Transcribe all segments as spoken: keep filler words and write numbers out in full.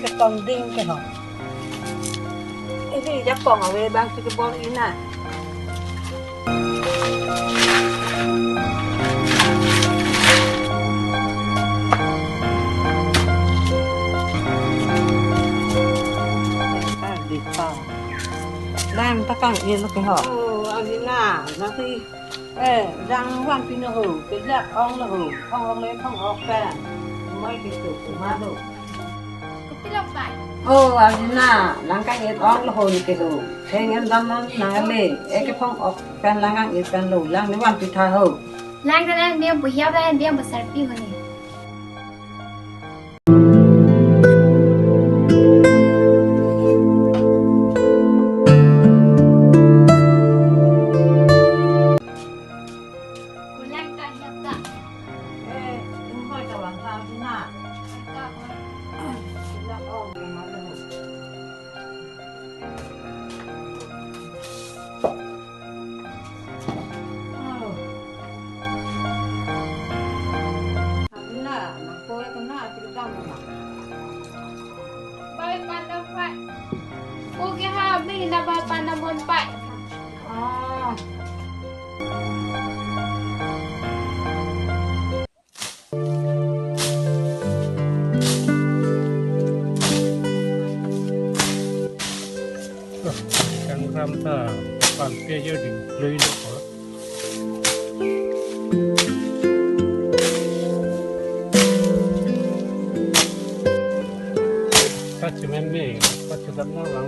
Ketong ding ke ho. Isi jakong ave bang si kebor ina. Lang ta kang-elo ke ho. Oh, Alina, nasi, eh, jang wan pino ho, kejak ong lo ho, phong ong le phong ok pen. Mai ke tu, ma do. Kopi lo pai? Oh, Alina, lang kang-et ong lo ho ne ke ho. Theng en dam non nang le, eh, ke phong ok pen lang kang-et pen lo, lang ne wan pitha ho. Lang ta lang biang pu hiap lang biang pu sarpi ho ne. Kulang ta hiap ta. Eh, tung hoi ta lang ta na. Ta hoi. Kulang ong ke ma lo. Bai pan dam pai. Oke ha, beli na bai pan dam bon pai. Ah. Kang ram ta pan pe jo ding lui lo ko. Kachimen me, kachidam na lang.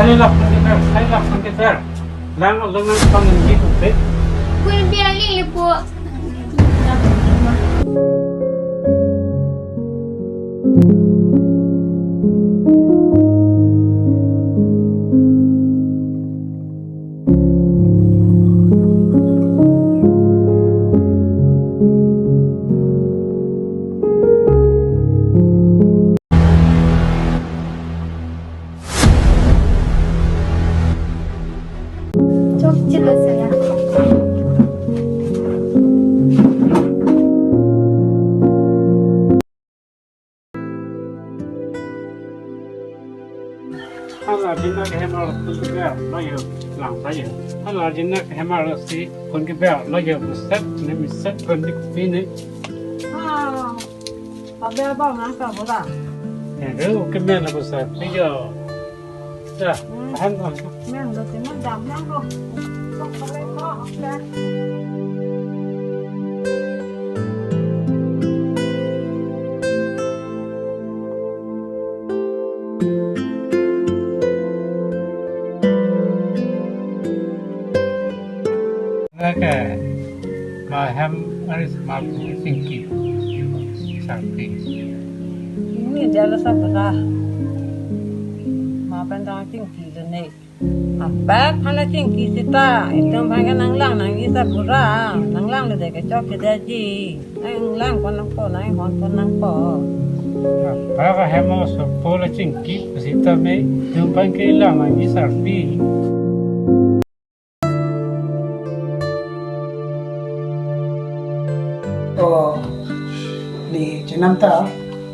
Hai lak phone ke ber, hai lak phone ke ber. Lang lang lang phone ngi tu pe. Kun biang li le po. Chok chilo sana. Hala jina ke hemar phone ke ber lo yo lang ta yo. Hala jina ke hemar si phone ke ber lo yo, bu set ne mi set phone di kopi ne. Ah, pabe abang nang ka bola. Eh, ru ke men la bu set pi yo. Ya, hmm, han han. Nang do te nang dam nang do. Kok kok kok kok. Oke. Ma hem aris ma pu chingki. Sarpi. Ini dia lo sa bera. Ma pen dang chingki lo ne. Apek hana chingki sita, itum aphan ke nanglang nangji sa pura, nanglang le de ke chok ke daji, nanglang pon nangpo, nanghon pon nangpo. Apek ahem asopo le chingki sita me, itum aphan ke lang nangji sarpi. To, ne chenam ta,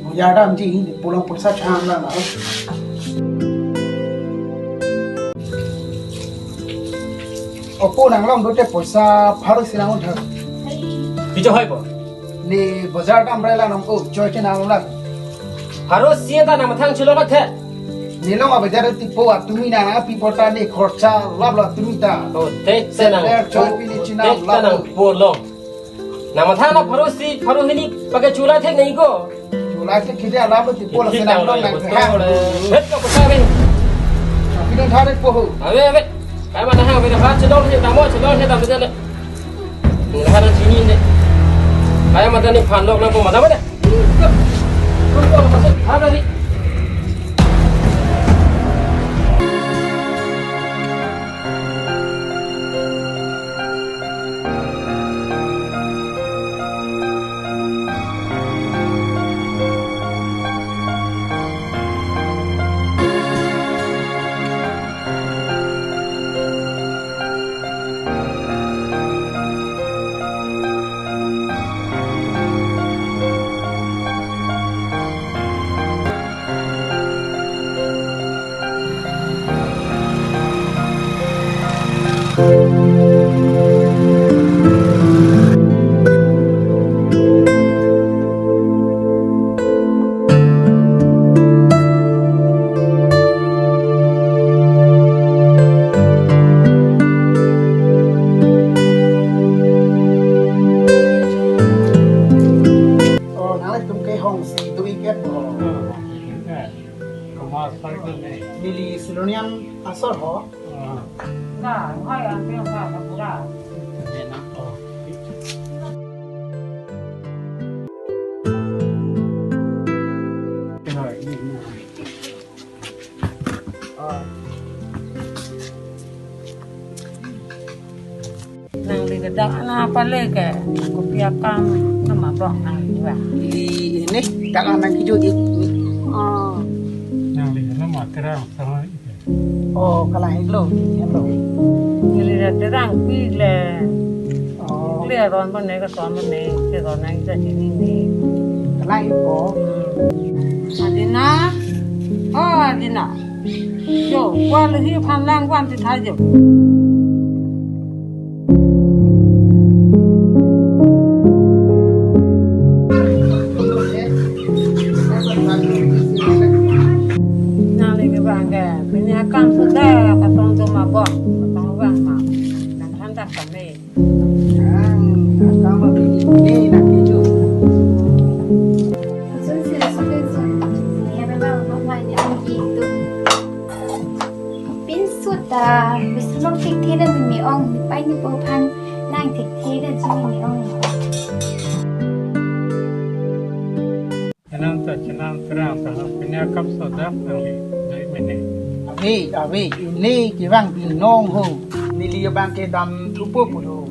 bojar damji, ne pulang pulsa cham lang na. Opo nanglong dote poisa pharo isi nang-un tha. Pi cho hoi po? Ne bojar dam rai lang nang o, choi chenam lang. Pharo isi ta nangmathang chilo lak the. Nelong abajar ti po atumi nang api porta ne khorcha lap lo atumi ta. Oh, te te nang. Choi pi ne chinam te te lap nang lo. Po long. Nangmathang na pharo isi, pharo hini pakai chula thek nai ko. Chula thek khide alam lo ti po la. Khide senang alam dong lo nang betul. Hang. Het ka pasa rin. Api dong thare po ho. Ave, ave. Kai mana hang ave ha chedong he damo, chedong he damo jale. Nang hana chini ne. Kai mata ni phan lok na ko mata mana. Oh, nanglitum ke hongsi do-ik-et ho. Neli Silonian asor ho. Nangli ke dak ana pale ke, kopi akam nama bok nangli ba. Ili ini dak ana kiju di. Oh. Nangli nama terang sama itu. Oh, kalang iklo, iklo. Ili dak terang pi le. Oh. Kle ron bone, kason bone, ke ron nang ja sini ni. Kalang ikpo. Hmm. Adina. Oh, Adina. Jo, kwa lehi phan lang kwan ti tha jo. Nangli ke bang ke, pini akam sudah, katong tu mabok, katong bang ma. Nang handak kami. Ang, akam abidi, eh, nak itu. Sun sila suka sun. Ya, memang, memang, ya, gitu. Pinso ta, bisulong thekthe ta meme ong, mepei nepo aphan nang thekthe ta ji meme ong. Enam ta chenam terang ta, pini akam sodak nangli doi mene. Ave, ave, ili kevang binong ho. Neli abang ke dam thupo pulo.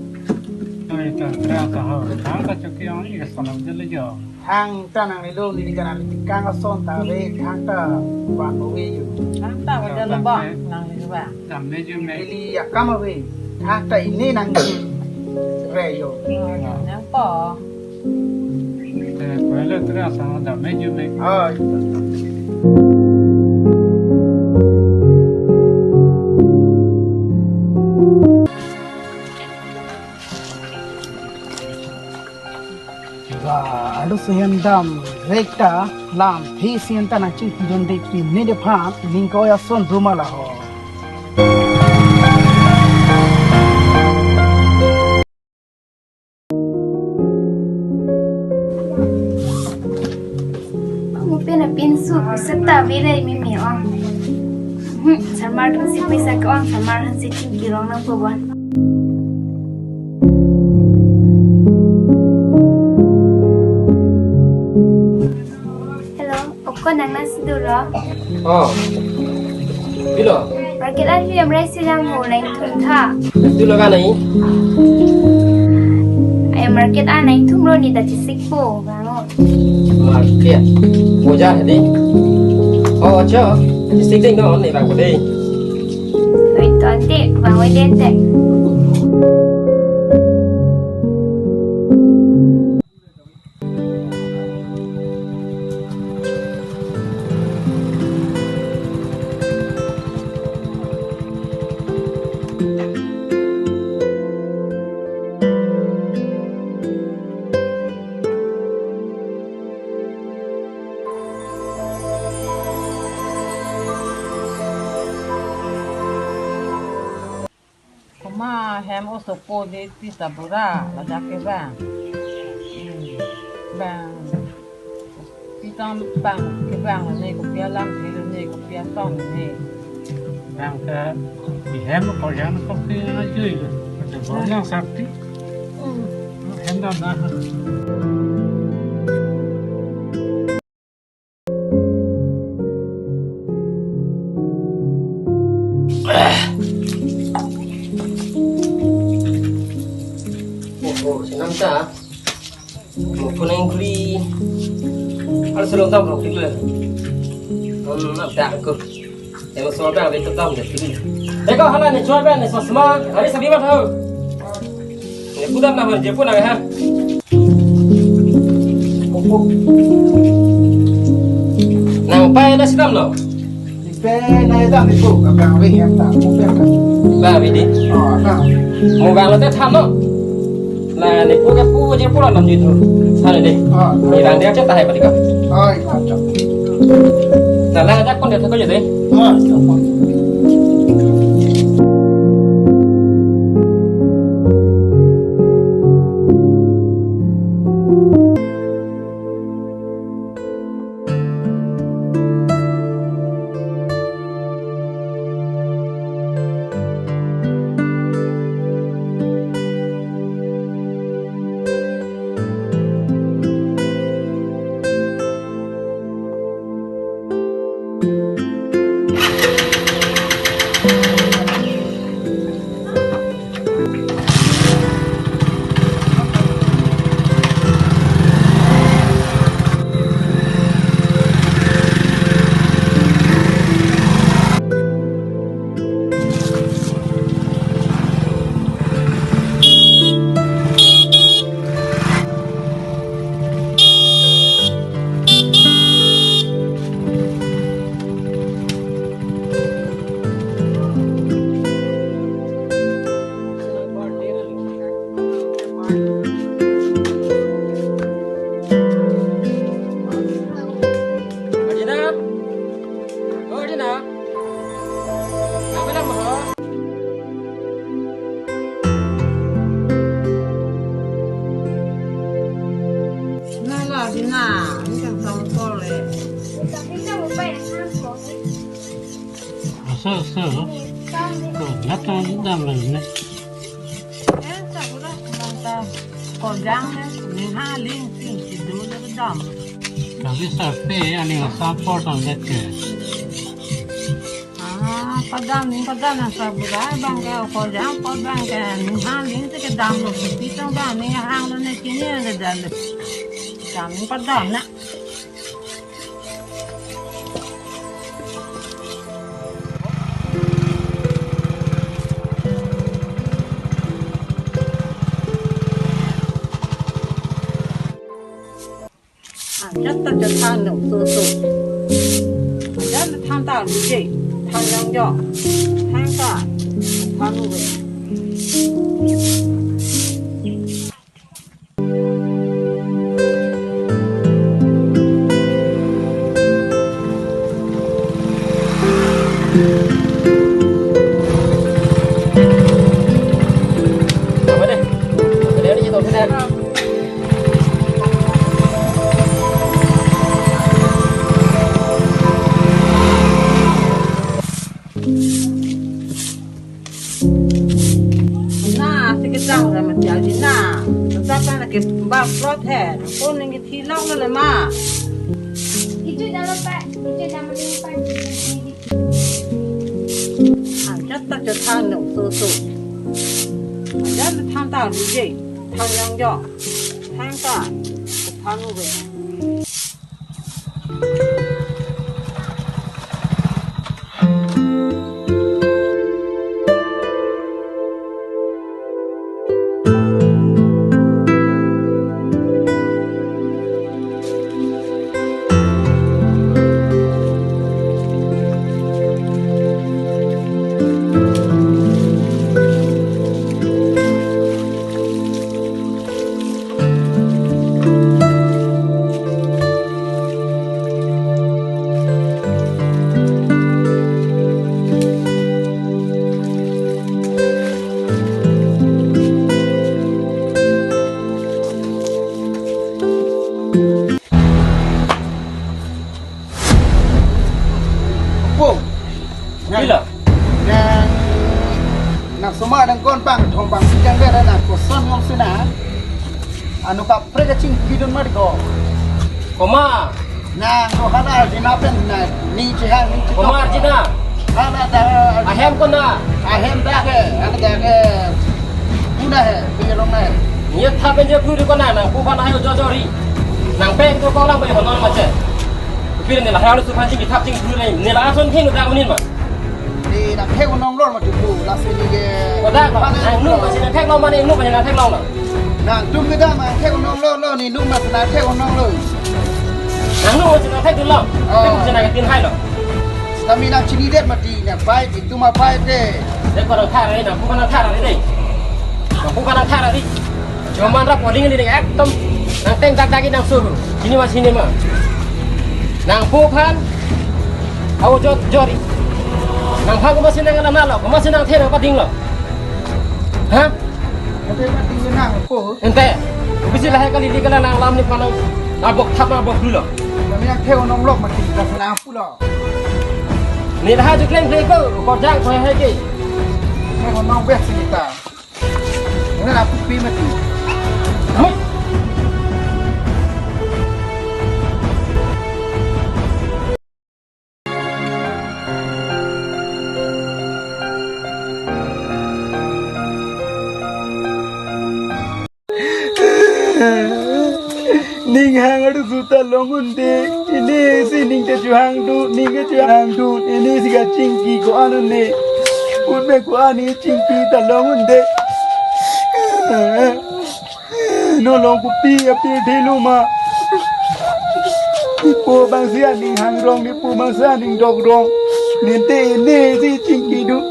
Ave ta terang ta ho, thang ta choki ong, ika sonam jele jo. Thangta nanglilo, neli kanali tikang ason ta ave, thangta van ave jo. Thangta ave jo lo ba, nangli ba. Dam me ju me. Neli akam ave, thangta ini nang re jo. Oh, nangpo. Eh, pwelo terang sama dam me ju me. Oh. Ba, alo sehem dam, rekta, lam, thi sien ta nang chingki don dek pi ne de phan, ning ko ya son do ma la ho. Mo pen a pinso, seta vile meme ong. Hmm, samar thun si paisa ke-ong, samar han si chingki rong nangpo bon. Hello, oko nang nasi duro. Oh. Bilo. Market an hiam rai silang ho lain thun tha. Bilo ka nai? Ay market an lain thun ro ni ta chisik po. Market. Bojar hedi. Oh, acha. Chisik ding no ni bang ko dei. Oi, to ante, bang oi den te. Komat hem osopo de ti ta bura, ladak ke bang. Hmm. Bang. Pi tong bang, ke bang ne, kopi alam ne, kopi atong ne. Bang ke, di hem ko jan kopi na jui. Ate bang nang sakti. Hmm. Hem dam na. Ta, mo phone ang kuri. Alo selong tam rok tikle. Om na ta ko. Yang so ta betul tam de tikle. Deko hala ne chua ba ne sosma. Hari sabi ma thau. Ne pudam na je pun ha. Nang pai da sidam lo. Ipe na idam ipo, abang we hem ta, mo pe ka. Ba bidi. Oh, ta. Mo bang lo te tham lo. La ne pu ka pu je pu lo nam ji tu. Sa le de. Oh, ta. Ni rang dia chet ta hai pati ka. Oh, ta, ta. Na la da kon de thak ko je de. Oh, ta. Arjina, oh Arjina, apa nama ho? Na la Arjina, ni kan tong kol le. Asa, asa. Ko, nata dam le ne. Eh, sa ko da, nang ta. Ko jang ne, ni ha ling sing si do le dam. Tapi sape ani asa por tang le ke. Ah, padam ni padam na sa bura bang ke ko jang por bang ke ni ha ling si ke dam lo si pi tang bang ni hang lo ne kini ada dam. Dam ni padam na. Ah, jat ta jat than lo, so, so. Jat than ta lu je, than yang jo. Than ta, than lu je. Na, si ke jang ra mati Arjina. Tata na ke ba plot he. Kon ning ke thilong na le ma. Itu dalam pa, itu dalam pa. Ah, jat ta jat than lo, so, so. Ah, jat than ta lu je. Than yang jo. Than ta. Than lu je. Pung. Nang, Bila? Nang, nang soma nang kon bang thong bang si jang da nang koson ngom sina. Anu kaprek kachingki dun mati ko. Koma. Nang ko hala Arjina pen na ni chihang ni chihang. Koma Arjina. Hala da. Ahem ko na. Ahem da ke, hala da ke. Puna he, pi rong na he. Ye thap pen je phuri ko nang, nangpu aphan hai ojor jori. Nang pek to ko lang bai honon ma che. Pir ne la hal su phan jing thap jing phuri ne la ason thing da unin ma. Ni nang thek unong lor ma tu tu, lasi ni ke. Kodak ma, nang nung ma si nang thek long ma, ni nung ma si nang thek long lo. Nangtum ke da ma thek unong lor lo, ni nung ma si nang thek unong lo. Nang nung ma si nang thek dun lo. Oh. Thek si nang tin hai lo. Sitame nang chinidet mati, nang pai, itum apai te. Dek ko nang thara ni, nangpu aphan nang thara ni dei. Nangpu aphan nang thara ni. Joman rap oding ni dei ekdom. Nang teng dak dak nang suruh. Sini ma, sini ma. Nangpu aphan. Awo jor jori. Nangphan komat si nang alam lo, komat si nang thera pading lo. Ha? Ante mati nang ko. Ante. Bisi lahai kali di kala nang lam ni panang. Nabok thap nabok dulu lo. Kami yang thek unong lok mati, dah sana pulo. Ni dah aju klem klem ko, korjang ko hai ke. Thek unong bek sini ta. Ini aku pi mati. Hei. Ning hang aru suta long un dei. Ini si ning te chuhang dun, ning ke chuhang dun. Ini si kachingki ko-an un dei. Put me ko-an ni chingki ta long un dei. No long kopi apir thelo ma. Nipo bangsi aning hang rong, nipo bangsi aning dok rong. Ninte ini si chingki dun.